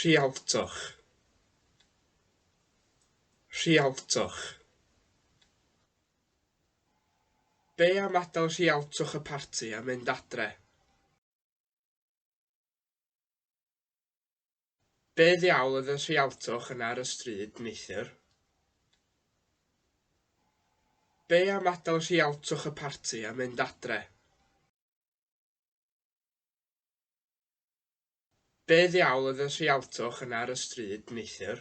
Rhialtwch. Rhialtwch. Be am adael rhialtwch y parti a mynd adre? Be ddiawl oedd y rhialtwch yna ar y stryd neithiwr? Be am adael rhialtwch y parti a mynd adre? Be ddiawl oedd y rhialtwch yna ar y stryd neithiwr?